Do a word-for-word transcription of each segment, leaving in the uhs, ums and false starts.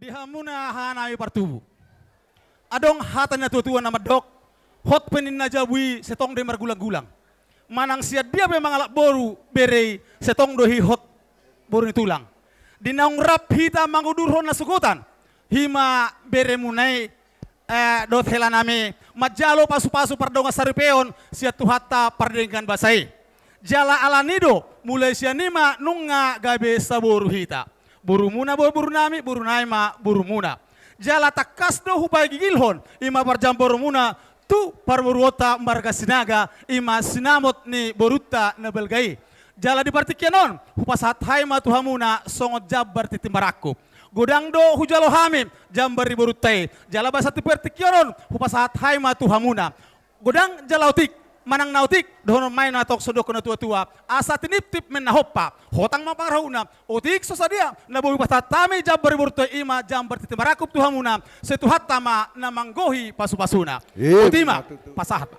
Di hamuna hahanami partubu. Adong hata ni natuatua na mandok, hot pe ninna jabu i, sai tong do i margulanggulang. Manang sian dia pe mangalap boru, bere i, sai tong do i hot boru ni tulang. Di naung rap hita mangudurhon hasogotan, i ma beremuna i, eh, dohot helanami, manjalo pasupasu pardongan saripeon sian Tuhanta pardenggan basa i. Jala alani do, mulai sian i ma nunga gabe saboru hita. Borumuna ma borunami, borunami ma borumuna. Jala tangkas do hupagigilhon, i ma parjambarumuna tu parboruonta marga Sinaga, i ma sinamot ni borunta na balga i. Jala di partingkian on, hupasahat hami ma tu hamuna songon jambar tintin marangkup. Godang do hujalo hami jambar ni borunta i. Jala basa tu partingkian on, hupasahat hami ma tu hamuna. Godang jala otik, manang na otik, dohonon ma i na tong songon didok natuatua, asa tiniptip ma na hompa, hotang ma pangarahutna, otik so sadia, na boi hupasahat hami jambar ni borunta i, i ma jambar tintin marangkup tu hamuna, sai Tuhanta ma na manggohi pasupasuna. Ima tutu. Pasahat ma.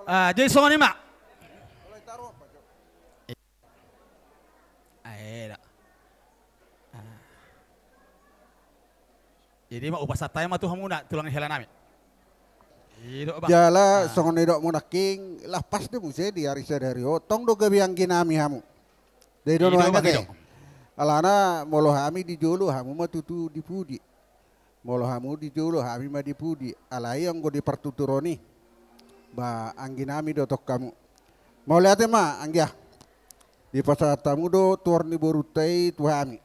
Ah, jadi songon i ma. Ah, eda. Ah. Jadi ma hupasahat hami ma tu hamuna, tulang ni helanami. I do, Bang. Jala, ah, songon nidokmu nangkin, laos pas do muse di ari sadari on, tong do gabe angginami hamu. Jadi, i do, Bang, i do. Alana molo hami di jolo, hamu ma tutu di pudi. Molo hamu di jolo, hami ma di pudi. Alai anggo di partuturon i, ba, angginami do tong hamu. Mauliate ma, anggia. Dipasahat hamu do tuor ni borunta i tu hami.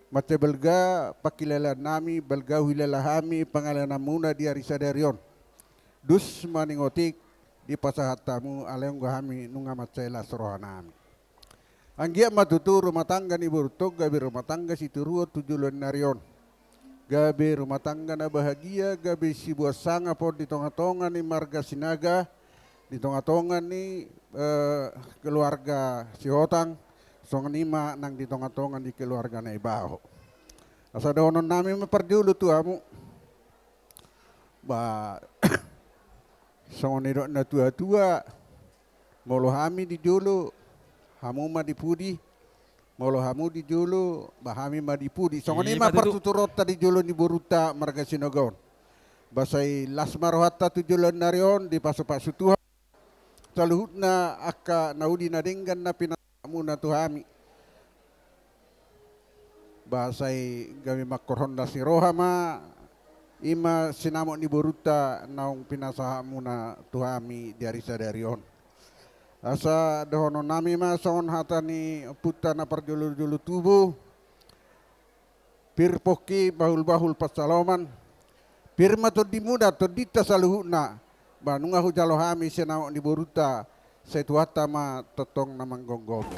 Mansai balga pangkilalaannami, balga huhilala hami pangilalonmuna di ari sadari on. Dus ma ning otik dipasahat hamu, alai anggo hami nunga mansai las rohanami. Anggiat ma tutu rumah tangga ni borunta on gabe rumah tangga sitiruon tu joloan ni ari on. Gabe rumah tangga na bahagia, gabe sibuat sangap on di tongatonga ni marga Sinaga, di tongatonga ni, eh, keluarga Sihotang, songon i ma nang di tongatonga ni keluarga Naibaho. Asa dohononnami ma parjolo tu hamu. Ba, songon nidok natuatua, molo hami di jolo, hamu ma di pudi, molo hamu di jolo, ba, hami ma di pudi. Songon i ma, ima tutu, partuturonta di jolo ni borunta marga Sinaga on. Ba sai las ma rohanta tu joloan ni ari on, dipasupasu Tuhan saluhutna angka na uli na denggan na pinasahatmuna tu hami. Ba sai gabe mangkorhon las ni roha ma, i ma sinamot ni borunta naung pinasahatmuna tu hami di ari sadari on. Asa dohononnami ma songon hata ni ompunta na parjolojolo tubu: Pir pongki, bahulbahul pansalongan. Pir ma tondimuna, tondinta saluhutna. Ba nunga hujalo hami sinamot ni borunta, sai Tuhanta ma tongtong na manggomgomi.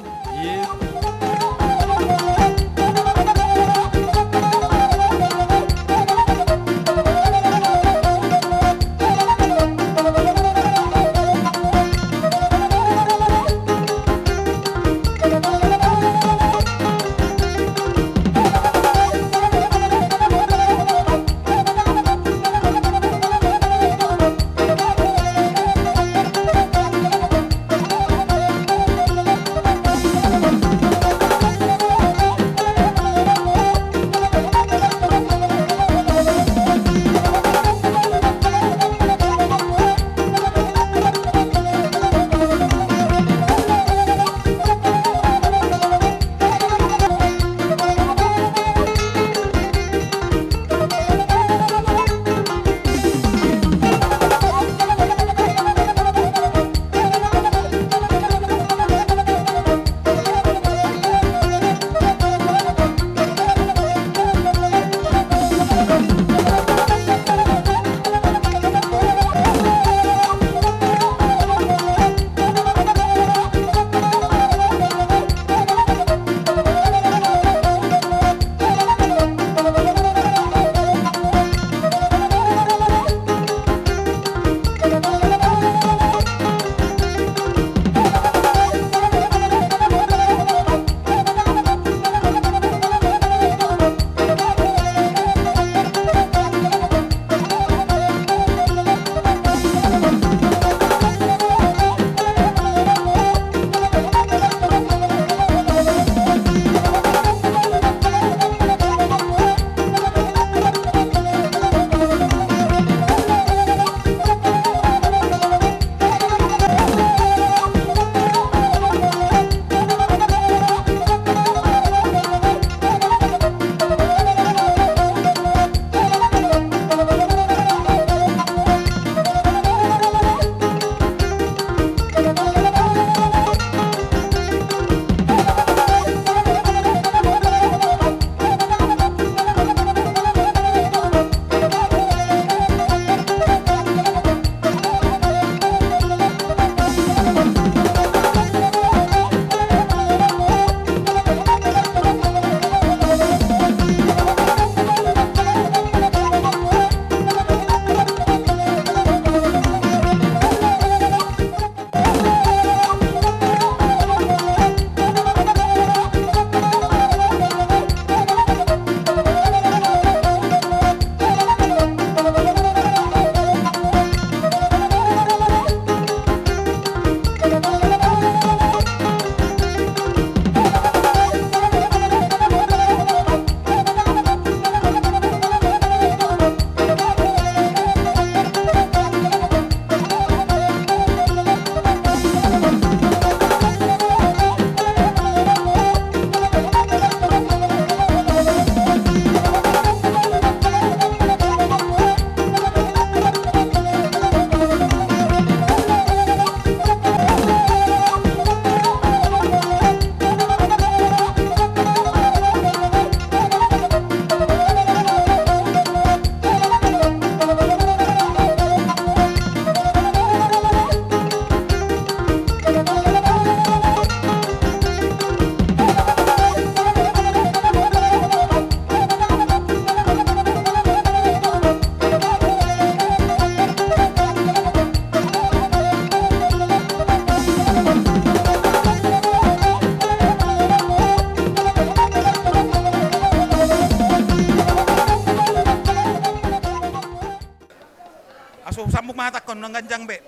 Takkon nang ganjang be.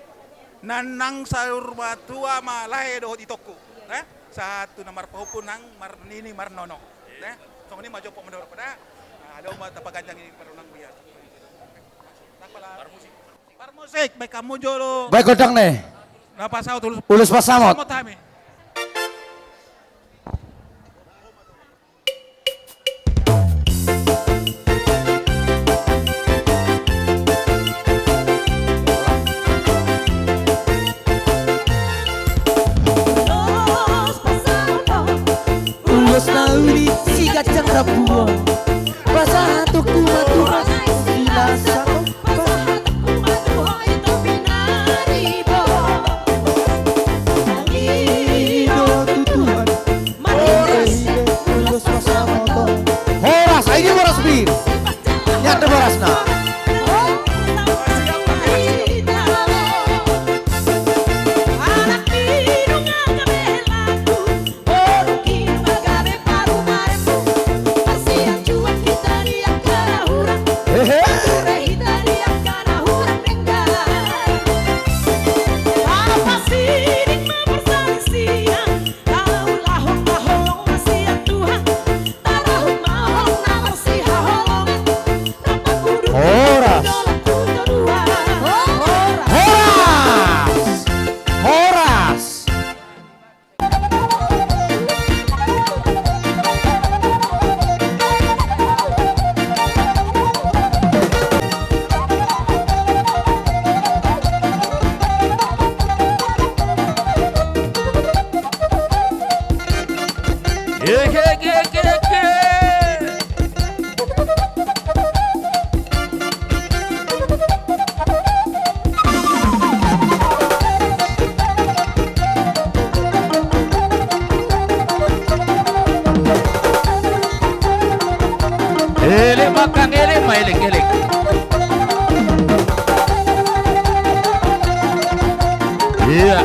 Nang, nang saur matua ma lae dohot itongku. Eh? Sahat tu na marpahompu nang marnini marnono. Eh? Songon i ma jompo mandorong pada. Nah, adong ma tapaganjang i parunang biasa. Parmusik, baik hamu jolo. Baik, godang ne. Lapasaut ulos. Ulos pasamot. Pasamot hami. Ulos na uli si ganjang rambu on. Pasahatonku ma tu ho, pasahatonku ma tu ho, i topi na ribot. Horas, ai dia boras, Pir. Nyanda borasna. Hehe. Horas. Horas. Horas. Elek ma, Kang, elek ma, elek, elek. Iya.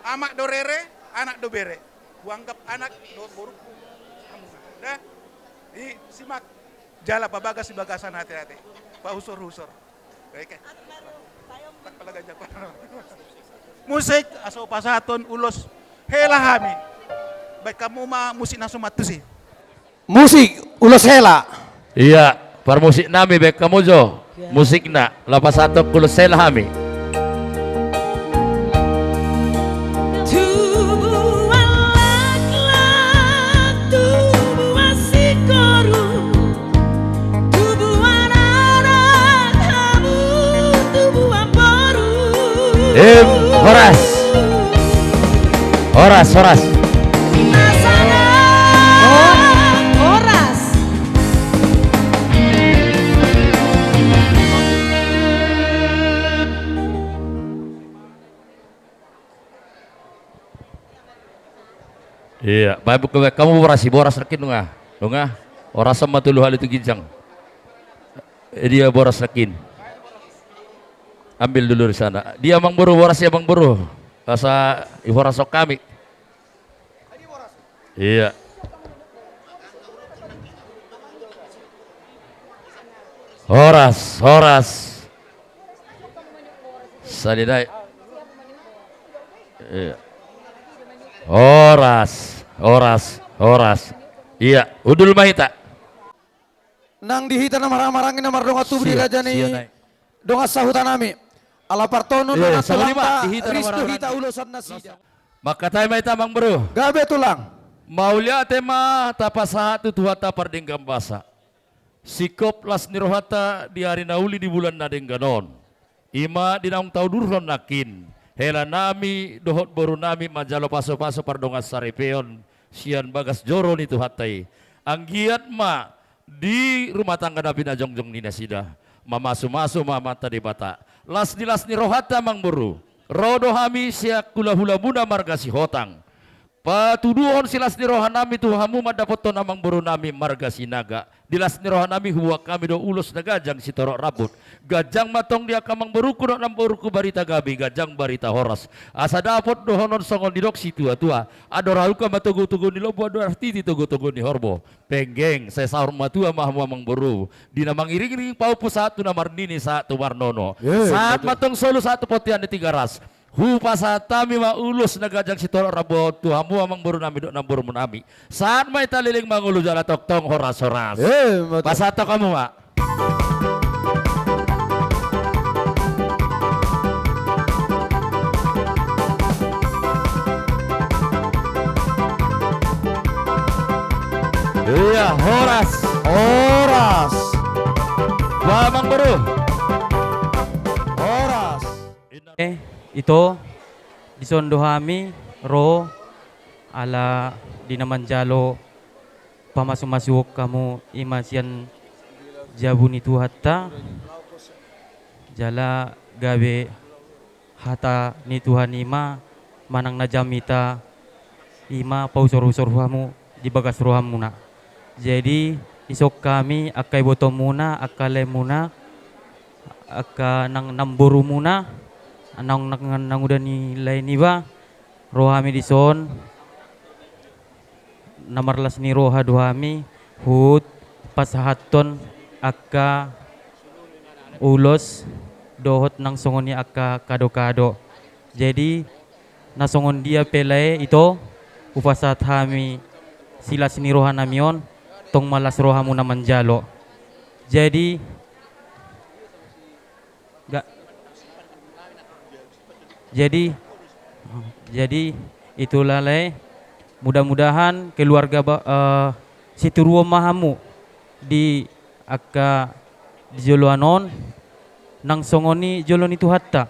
Amak do rere, anak do bere. Huanggap anak dohot borungku. Dah. I simak jala pabagas di bagasan ate-ate. Pahusor-husor. Oke. Musik, asa pasahaton ulos hela hami. Baen hamu ma musik na suman tusi. Musik, ulos hela. Iya, parmusik nami, baen hamu jo. Iya. Musikna, lapasahatonku ulos hela hami. Tubuan laklak, tubuan singkoru. Tubuan anak hamu, tubuan boru. Em, horas. Horas, horas. Horas. Iya, baen hamu boras i, boras nangkin nunga. Nunga. Horas ma tolu hali tu ginjang. Eh, dia boras nangkin. Ambil dulu di sana. Dia, Amangboru, boras i, Amangboru. Asa ihorashon hami. Iya. Horas, horas. Salidai. Iya. Horas, horas, horas. Iya, hundul ma hita. Nang di hita na marhahamaranggi na mardongan tubu di raja ni dongan sahuta nami. Ala partonun anak Tuhanta, ristu hita ulosan nasida. Mangkatai ma hita, Amangboru. Gabe, Tulang. Mauliate ma tapasahat tu Tuhanta pardenggan basa. Singkop las ni rohanta di ari na uli di bulan na denggan on. I ma di naung taudurhon nangkin, hela nami dohot boru nami manjalo pasupasu pardongan saripeon sian bagas joro ni Tuhanta i. Anggiat ma di rumah tangga na pinajongjong ni nasida, mamasumasu ma Amanta Debata. Las ni las ni rohanta, Amangboru, ro do hami sian hulahulamuna marga Sihotang. Patuduhon silas ni rohanami tu hamu mandapothon amangborunami marga Sinaga. Di las ni rohanami huboan hami do ulos na ganjang sitorop rambut. Ganjang ma tong di angka amangborungku dohot namborungku barita gabe, ganjang barita horas. Asa dapot dohonon songon nidok situatua. Andor halumpang ma togutogu ni lombu, andor titi togutogu ni horbo. Penggeng, sai saur matua ma hamu amangboru. Di na mangiringiring pahompu sahat tu na marnini sahat tu marnono. Eh, sahat betul. Ma tong solu sahat tu bontean ni Tigaras. Hupasahat hami ma ulos na ganjang sitorop rambut tu hamu amangborunami dohot namborumunami. Sahat ma hita leleng mangolu jala tongtong horas-horas. Eh, betul. Pasahat hamu ma. Iya, horas. Horas. Ba amangboru. Horas. Eh, ito, dison do hami ro, ala di na manjalo pamasumasuon hamu i ma sian jabu ni Tuhanta, jala gabe hata ni Tuhan i ma manang na jamita i ma pausorusor hamu di bagas rohamuna. Jadi, dison hami angka ibotomuna, angka laemuna, angka nang namborumuna, nang, nang, nanguda ni lae niba, ro hami dison, na marlas ni roha do hami, huhut pasahathon angka ulos dohot nang songon i angka kadokado. Jadi, na songon dia pe lae ito, hupasahat hami silas ni rohanami on, tong ma las rohamuna manjalo. Jadi, ga-, jadi, jadi itulah lae, mudah-mudahan keluarga ba-, eh, situruon ma hamu di angka di joloan on, nang songon i jolo ni Tuhanta.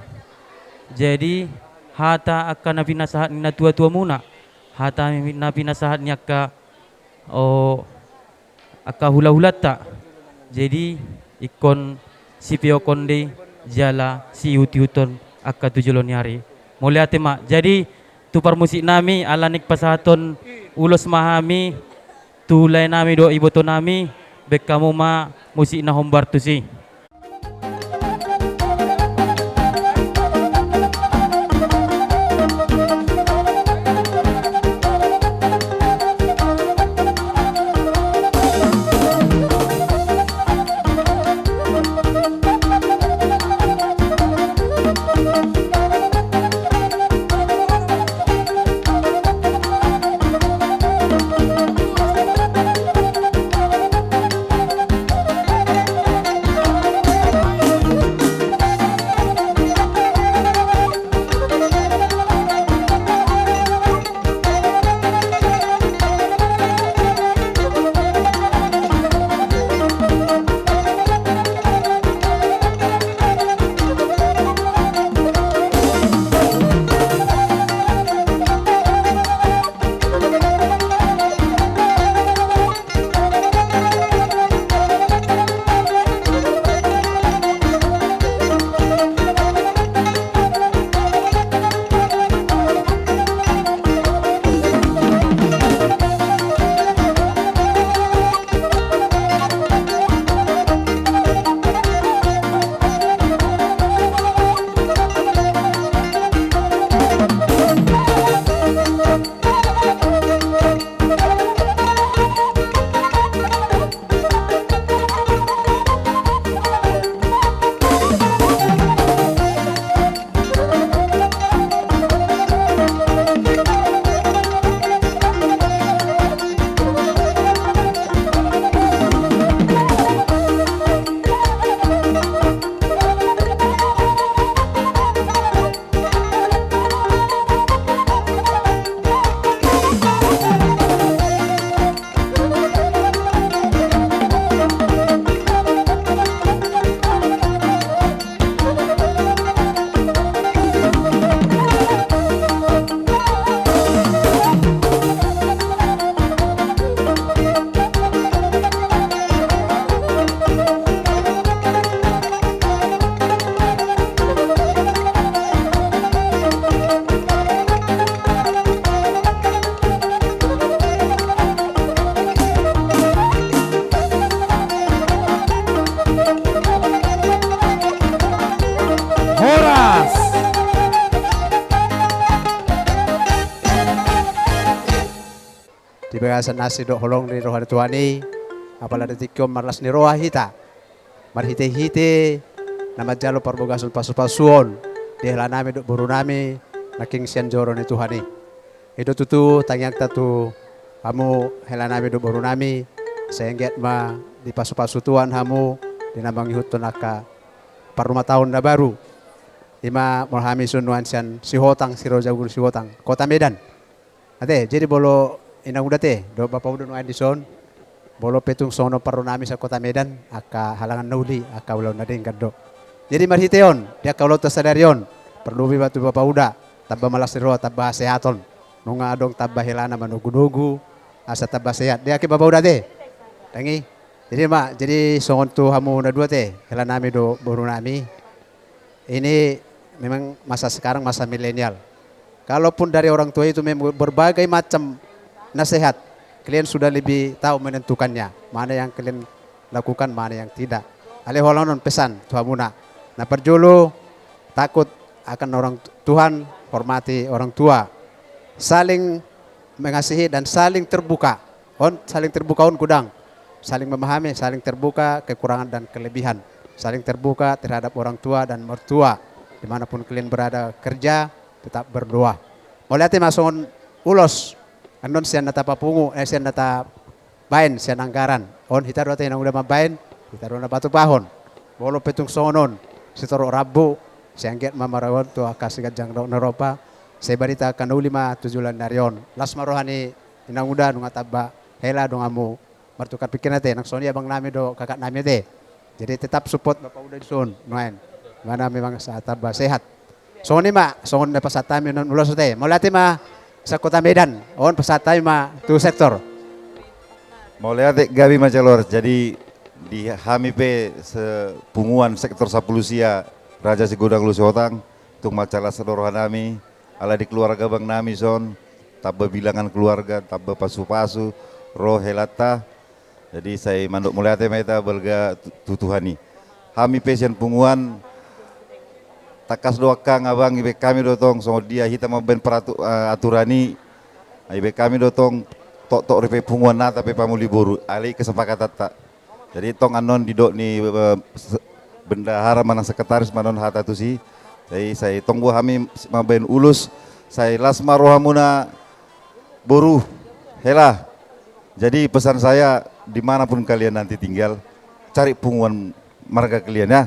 Jadi, hata angka na pinasahat ni natuatuamuna, hata na pinasahat ni angka, o, angka hulahulanta. Jadi, ingkon sipeophon do i jala siihutihuthon angka tu jolo ni ari. Mauliate ma. Jadi, tu parmusiknami, ala naeng pasahathon ulos ma hami, tu laenami dohot ibotonami, baen hamu ma musik na hombar tusi. di bagasan asi dohot holong ni roha ni Tuhan i, apala di tingki on marlas ni roha hita marhitehite na manjalo parbagason pasupasuon di helanami dohot borunami nangkin sian joro ni Tuhan i. I do tutu tangiangta tu hamu helanami dohot borunami, sai anggiat ma dipasupasu Tuhan hamu di na mangihuthon angka parrumataon na baru. I ma molo hami songon nuaeng sian Sihotang, Sirojagung Sihotang, Kota Medan. Ate, jadi molo inanguda ate dohot bapauda nuaeng dison, molo pe tung songon on parrunami sian Kota Medan, angka halangan na uli, angka ulaon na denggan do. Jadi marhite on, di angka ulaonta sadari on, parlobi ma tu bapauda, tamba malas ni roha, tamba hasehaton. Nunga adong tamba helana manogunogu asa tamba sehat. Di angka bapauda ate. Tangi. Jadi ma, jadi songon tu hamu na dua ate, helanami dohot borunami. Ini memang masa sekarang masa milenial. Kalaupun dari orang tua itu memang berbagai macam nasihat, kalian sudah lebih tahu menentukannya, mana yang kalian lakukan, mana yang tidak. Alai holan on pesan tu hamuna. Na parjolo, takut akan orang tu-, Tuhan, hormati orang tua. Saling mengasihi dan saling terbuka. On, saling terbuka on godang. Saling memahami, saling terbuka kekurangan dan kelebihan. Saling terbuka terhadap orang tua dan mertua. Di mana pun kalian berada kerja, tetap berdoa. Mauliate ma songon ulos. Annon sian na tapapungu, eh, sian na tabaen, sian anggaran. On hita do ate inanguda mambaen, hita do na patupahon. Molo pe tung songon on, sitorop rambu, sai anggiat ma marauan tu angka siganjang dohot na ropa, sai barita angka na uli ma tu joloan ni ari on. Las ma roha ni inanguda nunga tamba hela donganmu martukar pikiran ate, nang songon i abangnami dohot kakaknami ate. Jadi tetap support bapauda dison nuaeng. Di mana memang sa-, tamba sehat. Songon i ma, songon na pasahat hami annon ulos ate. Mauliate ma sian Kota Medan. On pasahat hami ma tu sektor. Mauliate, gabe ma jala horas. Jadi di hami pe sepunguan sektor sampulu sia Raja Sigodang Luhut Sihotang, tung mansai las do rohanami, ala di keluarga abangnami son, tamba bilangan keluarga, tamba pasupasu ro helanta. Jadi sai mandok mauliate ma hita balga tu, tu Tuhan i. Hami pe sian punguan, tangkas do angka abang, dibaen hami do tong songon dia hita mambaen peratu-, eh, aturan i. Dibaen hami do tong toktok ripe punguan nata pe pamuli boru, alai kesepakatanta. Jadi tong annon didok ni, eh, se-, bendahara manang sekretaris ma annon hata tusi. Jadi sai tong do hami mambaen ulos, sai las ma rohamuna boru, hela. Jadi pesan saya, di mana pun kalian nanti tinggal, cari punguan marga kalian ya.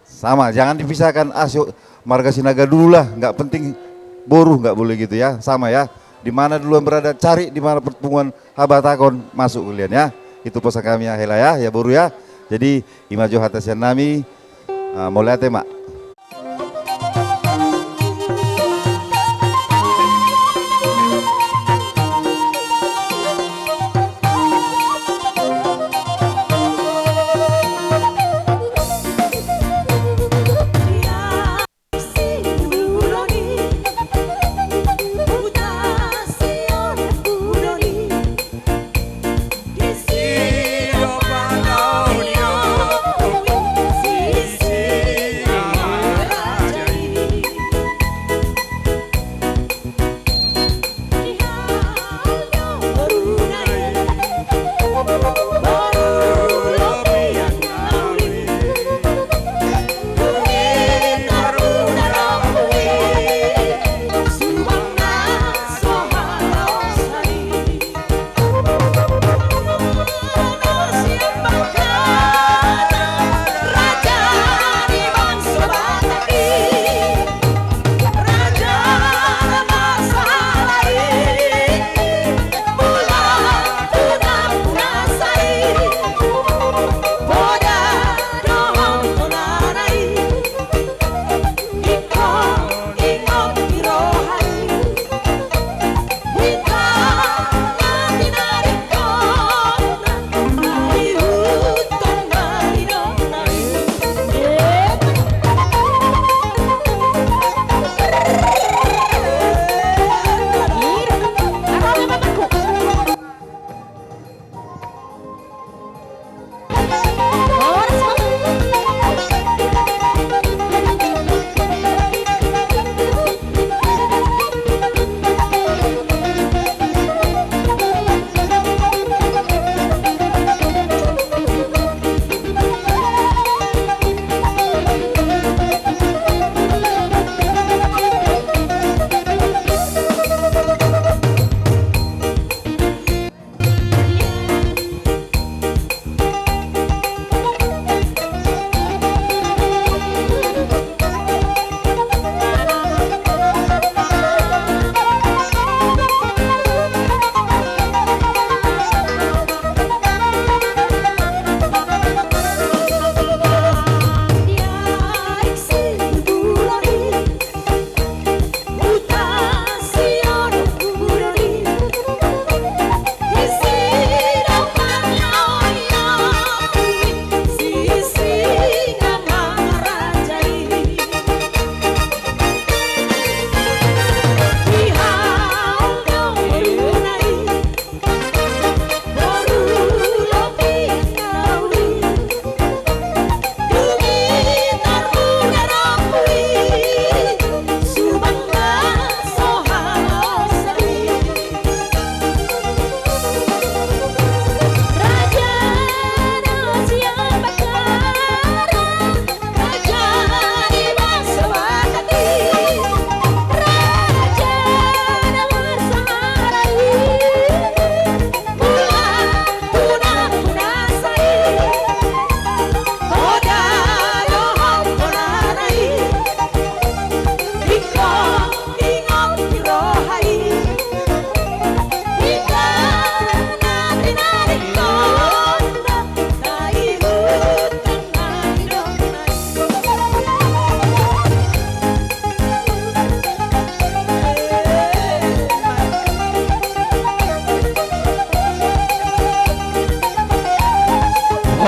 Sama, jangan dipisahkan, ah, si, marga Sinaga dulu lah, nggak penting boru, nggak boleh gitu ya, sama ya. Di mana duluan berada, cari di mana perpunguan habatahon, masuk kalian ya. Itu pesan kami ya, hela ya, ya boru ya. Jadi, i ma jo hata sian nami, ah, mauliate ma.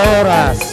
Horas.